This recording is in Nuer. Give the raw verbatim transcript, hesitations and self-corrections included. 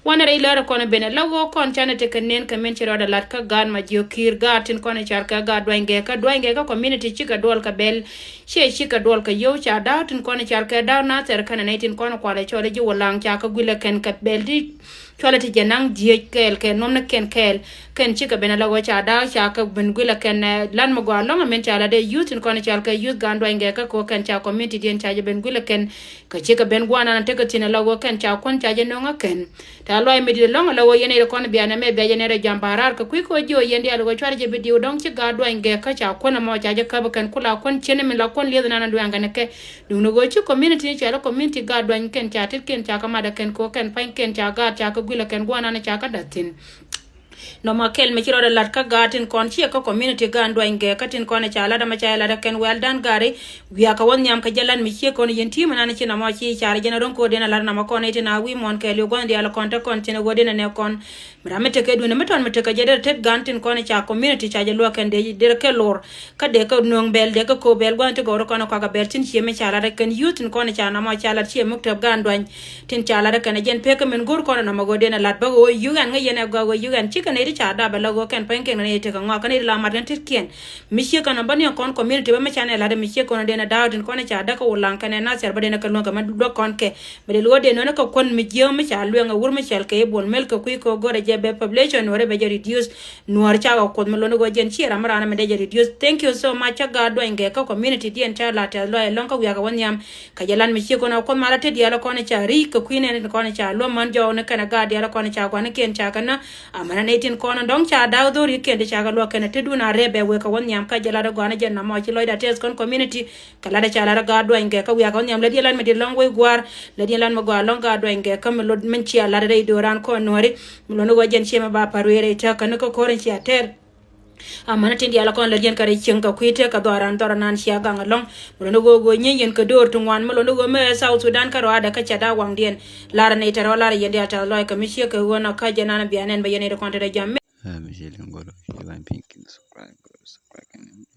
Wanɛ rɛy lärä kɔn ben ala ɣöö kɔn canɛ tekɛ nen kɛ min ci rɔɔdɛ lat kä gaat ma jiök ki̱i̱r gaat tin kɔn car kɛ gaat duany gɛɛ kä duany gɛɛ kä community cikɛ duɔl kɛ bɛl. Ciɛ cikɛ duɔl kɛ yio̱w ca da̱a̱k tin kɔn car kɛ da̱a̱k nathɛr kɛnɛ nɛy tin kɔn kualɛ cɔl i̱ ji̱ wulaŋ ca kɛ guilɛ kɛn kɛ bɛl ti cualɛ ti jɛ naŋ dhieec kɛɛl kɛ nuɔm ni kɛn kɛɛl. Kɛn cikɛ ben ala ɣöö ca da̱a̱k ca kɛ ben guilɛ kɛn lat mi gɔaa lɔ̱ŋ amin ca la dee youth tin kɔn car kɛ youth gaat duany gɛɛ kä ko̱ kɛn ca community diɛn ca jɛ ben guilɛ kɛn. Kä cikɛ ben guanan tekɛ thi̱n ala ɣöö kɛn ca kuɔn ca jɛ no̱ŋ ɛ kɛn. Tɛ̈th lɔaac mi di̱t ɛlɔ̱ŋ ala ɣöö yɛn nɛy ti kɔn bia nɛmɛ bia jɛ nɛy ti jam ba̱a̱ raar kɛ kui̱ kɛ ɣöö jiö yɛn diaal ɣöö cuarɛ jɛ bi diw dɔ̱ŋ ci gaat duany gɛɛ kä ca kuɔn ɛmɔ ca jɛ käp ɛ kɛn kula kuɔn cien min la kuɔn lieth nan duaŋ kɛn kɛ. Duundɛ ɣöö ci community ni cɔal i̱ community gaat duany kɛn ca tetkiɛn ca kɛ mat ɛ kɛn kɛ ɣöö kɛn pa̱nykiɛn ca gaat ca kɛ guil ɛ kɛn guanan ca kɛ da̱th thi̱n. Nɔmɔ kɛl mi ci rɔɔdɛ lat kä gaat tin kɔn ciɛ kä community gaat duany gɛɛ kä tin kɔn ca lat ɛmɛ ca lat ɛ kɛn well done Gari. Wiakä wä nhiam kä jɛ lat mi ciek kɔn yɛn ti̱i̱m ɛnan ci nɔmɔ ci car jɛn ro̱ŋ ko̱diɛn a lat nɔmɔ kɔn i̱ tin a wi̱i̱ muɔ̱ɔ̱n kɛɛliw gua̱n diaal kɔn te kɔn tin ɛ ɣöödiɛn ɛ nɛ kɔn. Mi ram mi tekɛ duundɛ mi tɔn mi tekɛ jɛ derɛ tet gan tin kɔn ca community ca jɛ luäk kɛn dee derɛ kɛ lor. Kä dee kɛ nööŋ bɛl dee kɛ ko̱o̱p bɛl gua̱n ti gɔw rɔ kɔn kuakä bɛl tin cie mi ca lat ɛ kɛn youth tin kɔn ca nɔmɔ ca lat cie muk tɛp gan duany. Tin ca lat ɛ kɛn ɛ jɛn pek kɛ min go̱r kɔn ɛ nɔmɔ ɣöö den ɛ lat bä ɣöö yuk ɛn ŋäc yɛn ɛ gɔaa ɣöö yuk ɛn cikɛ nɛy ti ca dap ɛ la ɣöö kɛn pa̱ny kɛn kɛ nɛy ti tekɛ ŋɔak kɛ nɛy ti la mat kɛn tetkiɛn. Mi ciek kɛn ɔ bä ni ɛ kɔn community bä mi ca nɛ lat ɛ mi ciek kɔn ɛ den ɛ da̱a̱k tin kɔn ɛ ca däk kɛ wulaŋ kɛn ɛ nathɛr bä den ɛ kɛ luäŋ kɛ mi duɔk kɔn kɛ. Mi dee luɔ̱k den nɔn ɛ kɛ kuɔn mi jiääk mi ca luɛŋ ɛ wur mi cɛl kɛ i̱ bol mel kɛ kui̱ kɛ ɣöö go̱rɛ jɛ bɛ population nuɔ̱ɔ̱ri bɛ jɛ reduce. Nuɔ̱ɔ̱r cakɛ kuoth mi luɔ̱n i̱ ɣöö jɛn ciɛ ram mi raan mi dee jɛ reduce. Thank you so much ca gaat duany gɛɛ kä community diɛn ca la tɛth lɔaac ɛlɔ̱ŋ kä wiakä wä nhiam. Kä jɛ lan mi ciek kɔn a kuoth mal a te diaal kɔn ca ri̱c kɛ kui̱ nɛn kɔn ca luɔ̱m män jɔɔk ni kɛn a gaat diaal kɔn ca gua̱nikiɛn ca kɛ nä. Amäni nɛy tin kɔn dɔ̱ŋ ca da̱k dho̱r i̱ kɛn ti ca kɛ luɔ̱k kɛn a te duun a rɛp bɛ wek kɛ wä nhiam kä jɛ lat a gɔaa ni jɛn nɔmɔ ci lɔcda tɛth kɔn community. Kɛ lat a ca lat a gaat duany gɛɛ kä wiakä wä nhiam lät yɛ lat mi di̱t lɔ̱ŋ wec gua̱a̱r. Lät yɛ lat mi gɔaa lɔ̱ŋ gaat duany gɛɛ kä mi lot min cia lat a rɛy do̱ran kɔn nuɔ̱ɔ̱ri. Mi luɔ̱n i̱ ɣöö jɛn ciɛ mi ba pa̱r wëë rɛy tɛk kɛn kä ko̱r in cia tɛr. Amäni tin diaal kɔn lät yɛn kɛ rɛy cieŋ kɛ kui̱ tëë kɛ dhɔaran dhɔr anan cia gaŋ ɛlɔ̱ŋ. Mi luɔ̱n i̱ ɣöö ɣöö nyieny yɛn kɛ döör ti ŋuan mi luɔ̱n i̱ ɣöö mi ɛ South Sudan kä rɔaadɛ kä cɛ da̱a̱k waŋdiɛn. Lar nɛy tɛr ɣä lar yɛn diaal tɛth lɔaac kɛ mi ciek kɛ ɣöö nɔ kä jɛ nan bian ɛn bɛ yɛn nɛy ti kɔn te dee jam mi. Ah, mi ciɛ liŋ gɔl, ci ban piny kin subscribe, subscribe kɛn.